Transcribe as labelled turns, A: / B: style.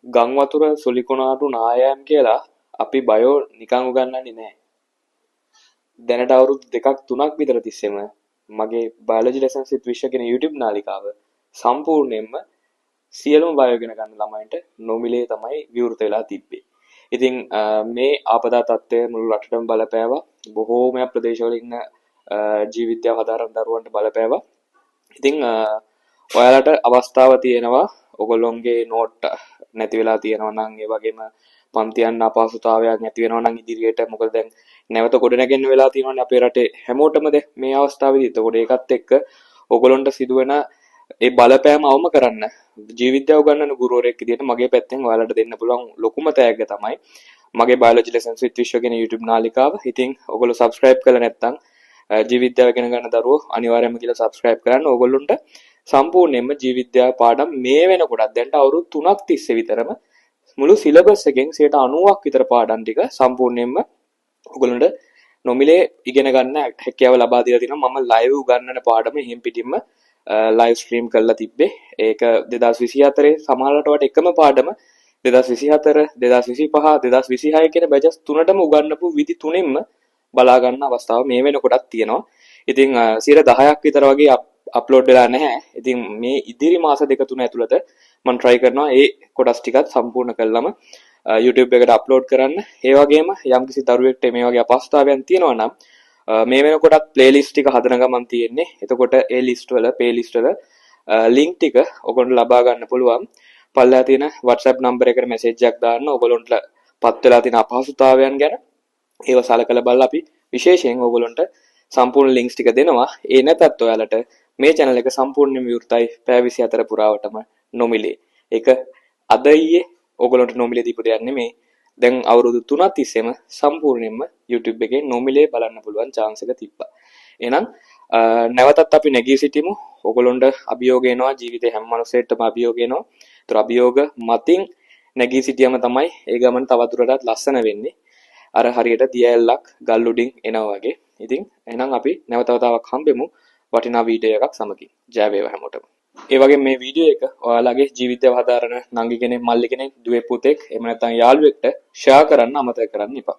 A: ගං වතුර සුලිකුණාටු නායෑම් කියලා අපි බයෝ නිකන් උගන්වන්නේ නෑ. දැනට අවුරුදු දෙකක් තුනක් විතර තිස්සෙම මගේ බයොලොජි ලෙසන්ස් විත් විශ්ව කියන YouTube නාලිකාව සම්පූර්ණයෙන්ම සියලුම බයෝ ඉගෙන ගන්න ළමයින්ට නොමිලේ තමයි විවෘත වෙලා තිබ්බේ. ඉතින් මේ ආපදා තත්ත්වය මුළු රටටම බලපෑවා. බොහෝමයක් ප්‍රදේශවල ඉන්න ජීව විද්‍යාව හදාරන දරුවන්ට බලපෑවා. ඉතින් ඔයාලට අවස්ථාව තියෙනවා ඔයගොල්ලොන්ගේ නෝට් නැති වෙලා තියෙනවා නම්, ඒ වගේම පන්ති යන්න අපහසුතාවයක් ඇති වෙනවා නම් ඉදිරියට, මොකද දැන් නැවත ගොඩනැගෙන්න වෙලා තියෙනවානේ අපේ රටේ හැමෝටම දැන් මේ අවස්ථාවේදී. එතකොට ඒකත් එක්ක ඔයගොල්ලොන්ට සිදුවෙන ඒ බලපෑම අවම කරන්න ජීව විද්‍යාව උගන්වන ගුරුවරයෙක් විදිහට මගේ පැත්තෙන් ඔයාලට දෙන්න පුළුවන් ලොකුම තෑග්ග තමයි මගේ බයොලොජි ලෙසන්ස් විත් විශ්ව කියන YouTube නාලිකාව. ඉතින් ඔයගොල්ලෝ සබ්ස්ක්‍රයිබ් කරලා නැත්නම් ජීව විද්‍යාව ඉගෙන ගන්න දරුවෝ අනිවාර්යයෙන්ම කියලා සබ්ස්ක්‍රයිබ් කරන්න. ඕගොල්ලොන්ට සම්පූර්ණයෙන්ම ජීව විද්‍යාව පාඩම් මේ වෙනකොටත් දැන්ට අවුරුදු 3ක් තිස්සේ විතරම මුළු සිලබස් එකෙන් 90ක් විතර පාඩම් ටික සම්පූර්ණයෙන්ම ඔයගොල්ලන්ට නොමිලේ ඉගෙන ගන්න හැකියාව ලබා දීලා තිනවා. මම ලයිව් උගන්වන පාඩම එහෙම් පිටින්ම ලයිව් ස්ට්‍රීම් කරලා තිබ්බේ. ඒක 2024 සමහරවිට වට එකම පාඩම 2024, 2025, 2026 කියන බැචස් තුනටම උගන්වපු විදි තුනෙන්ම බලා ගන්න අවස්ථාව මේ වෙනකොටත් තියෙනවා. ඉතින් 10ක් විතර වගේ අප්ලෝඩ් වෙලා නැහැ. ඉතින් මේ ඉදිරි මාස දෙක තුන ඇතුළත මම try කරනවා ඒ කොටස් ටිකත් සම්පූර්ණ කළාම YouTube එකට අප්ලෝඩ් කරන්න. ඒ වගේම යම්කිසි දරුවෙක්ට මේ වගේ අපහසුතාවයන් තියෙනවා නම් මේ වෙනකොටත් ප්ලේලිස්ට් ටික හදන ගමන් තියෙන්නේ. එතකොට ඒ ලිස්ට් වල, ප්ලේලිස්ට් වල ලින්ක් ටික ඔයගොල්ලන්ට ලබා ගන්න පුළුවන්. පල්ලෙහා තියෙන WhatsApp number එකට මැසේජ් එකක් දාන්න ඔයගොල්ලන්ට පත් වෙලා තියෙන අපහසුතාවයන් ගැන. ඒව සලකලා බලලා අපි විශේෂයෙන් ඔයගොල්ලන්ට සම්පූර්ණ ලින්ක්ස් ටික දෙනවා. ඒ නැතත් ඔයාලට මේ channel එක සම්පූර්ණයෙන්ම විවෘතයි පැය 24 පුරාවටම නොමිලේ. ඒක අද ඊයේ ඔයගොල්ලන්ට නොමිලේ දීපු දෙයක් නෙමෙයි. දැන් අවුරුදු 3ක් තිස්සෙම සම්පූර්ණයෙන්ම YouTube එකේ නොමිලේ බලන්න පුළුවන් chance එක තිබ්බා. එහෙනම් නැවතත් අපි නැගී සිටිමු. ඔයගොල්ලන්ට අභියෝග එනවා, ජීවිතේ හැම මනුස්සයෙක්ටම අභියෝග එනවා. ඒතර අභියෝග මතින් නැගී සිටියම තමයි ඒ ගමන තවදුරටත් ලස්සන වෙන්නේ. අර හරියට දිය ඇල්ලක් ගල් උඩින් එනවා වගේ. ඉතින් එහෙනම් අපි නැවත වතාවක් හම්බෙමු වටිනා වීඩියෝ එකක් සමගින්. ජය වේවා හැමෝටම. ඒ වගේම මේ වීඩියෝ එක ඔයාලගේ ජීවිතය හදාරන නංගි කෙනෙක්, මල්ලි කෙනෙක්, දුවේ පුතෙක්, එහෙම නැත්නම් යාළුවෙක්ට ෂෙයා කරන්න අමතක කරන්න එපා.